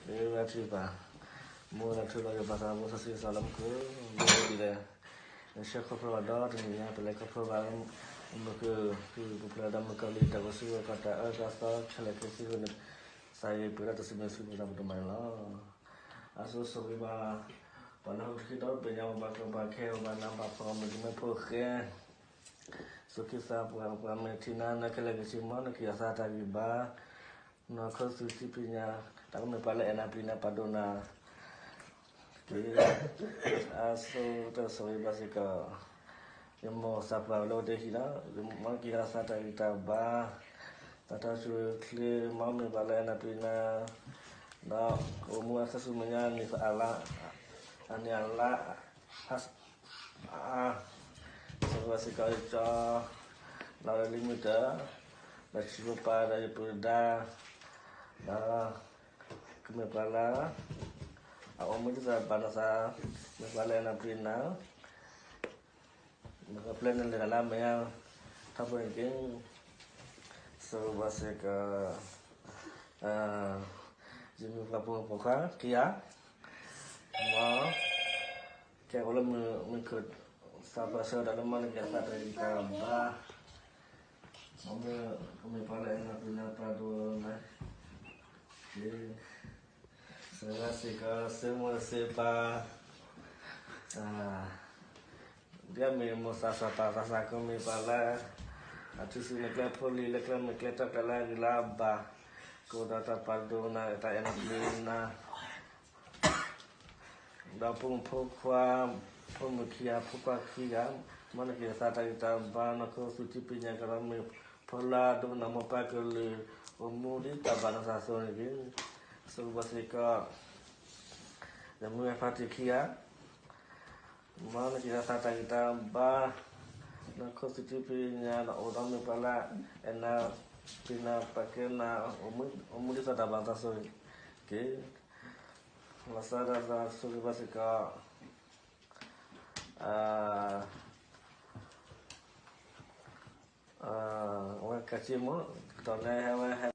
လၢဝဲထံပၤ, မ့ၢ်ဝဲဒၣ်ထုးလီၤယပာ်သးဘိစီဆှံကစၢ်လၢမူခိၣ်, မ့ၢ်ဝဲဒ်လဲၣ်, နဆှၢခီဖျိဘၣ်ဒီတနံၤညါ ပလဲၤခီဖျိဘၣ်လၢ မူခိၣ်, ပူၤဖျဲးဒီးမုၣ်ကီၤလံၢ်တၢ်အိၣ်ဆူၣ်အိၣ်ချ့တၢ်အၢတၢ်သီခဲလၢာ်ခဲဆ့န့ၣ်, ကစၢ်ယွၤပှဲၤဒီးတၢ်စံးဘျုးစံးဖှိၣ်သးပတမၤန့ၣ်လီၤ. အဆိဆိၣ်ဂ့ၤဘၣ် ပှၤလၢဟီၣ်ခိၣ်ဒီဘ့ၣ်ညါ ပှၤဘၣ်ကီဘၣ်ခဲ ပှၤနးဘၣ်ဖှီၣ် မုၣ်ကမဲဖိဃဲ သူၣ်က့သးပှၢ် ပှၤမ့ၢ်ထံၣ်နၤ နၤခဲလၢာ်ခဲဆ့ မ်နက့ၤအသးတၢ်ဂံၢ်ဘါ, နီၢ်ခိသူၣ်ထံဖံးညၣ် တၢ်ကမ့ၢ်ပှၤလၢအဲၣ်နၤပျံၤနၤပာ်ဒိၣ်နၤ, က့ၤ, အဆိတၢ်ဆိၣ်ဂ့ၤဘၣ်စ့ၢ်ကီး ယမိၢ်သးပှၢ်လၢအဝဲသ့ၣ်ဟံၣ်လီၤ, မ်နက့ၤအသးတၢ်ဂံၢ်တၢ်ဘါ, တၢ်တၢ်ဆူၣ်ချ့ မ်မ့ၢ်ပှၤလၢအဲၣ်နၤပျံၤနၤ, ဒီးအိၣ်မူအသးဆူမဲာ်ညါန့ၣ် အလါ, အန့ၣ်အလါ ဆိၣ်ဂ့ၤဘၣ်စ့ၢ်ကီးယကၠီ, လီၤဒီးလံမုၢ်တၢၢ်, ဒီးဆံးဖိပၢ်ဒီးယပုၢ်ဒါ, ဒီး ကမ့ၢ်ပှၤလၢ အအိၣ်မူဒ်သိးဘၣ်နသး, မ့ၢ်ပှၤလၢအဲၣ်နၤပျံၤနၤ, နကပျဲနလဲၤတၢ်လၢအမဲာ်ညါ ထီဘိန့ၣ်တက့ၢ်. ဆိၣ်ဂ့ၤဘၣ်စ့ၢ်ကီး ယမ့ၢ်ပှၤပိာ်မုၣ်ပိာ်ခွါခံဂၤ, မ် ကဲအိၣ်လၢမုၢ်ခုၣ် သးပှၢ်ဆၢဒီးလၢမ့ၢ်နက့ၤအသးတၢ်ဂံၢ်တၢ်ဘါ, မ်မ့ၢ်ပှၤလၢအဲၣ်နၤပျံၤနၤပာ်ဒိၣ်နၤ, ဆိၣ်ဂ့ၤဘၣ်စ့ၢ်ကီး စ့မိၢ်စ့ပၢ်, ဒ်အမ့ၢ်မိၢ်သးစၢ်ပၢ်သးစၢ်ကမ့ၢ်ပှၤလၢ အထူၣ်စုနဲၣ်ကျဲဖိလံၤလၢကျဲမုၢ်ကျဲတီကျဲလၢအဂ့ၤလၢအဘၣ်, ကအိၣ်ဒီးတၢ်ပာ်ဒိၣ်နၤ တၢ်အဲၣ်နၤပျံၤနၤ ဒီးပိာ်မုၣ်ဖိခွါ ဖိမုၣ်ခံဂၤ ဖိခွါခံဂၤ, မ်နက့ၤအသးတၢ်ဂံၢ်တၢ်ဘါ နီၢ်ခိသူၣ်ထံဖံးညၣ်ကဒီး မ့ၢ်ဖိလၢအဒိကနၣ်မိၢ်ပၢ်ကလုၢ် အိၣ်မူဒ်တၢ်ဘၣ်နသးအသိးန့ၣ်တက့ၢ်. ဆိၣ်ဂ့ၤဘၣ်စ့ၢ်ကီး ယမုၢ်ဂၤဖါတံၢ်ခံဂၤ, မ်နက့ၤအသးတၢ်ဂံၢ်တၢ်ဘါ, နီၢ်ခိသူၣ်ထံဖံးညၣ်ဒီးအိၣ်ဒီးမ့ၢ်ပှၤလၢ အဲၣ်နၤပျံၤနၤပာ်ကဲနၤ အိၣ်မူဒ်သိးတၢ်ဘၣ်နသးအသိးန့ၣ်တက့ၢ်. လီၤဆီဒၣ်တၢ်ဆိၣ်ဂ့ၤဘၣ်စ့ၢ်ကီး အဝဲကစံမိၣ် ကတီၢ်လၢဟဲဝဲဟဲ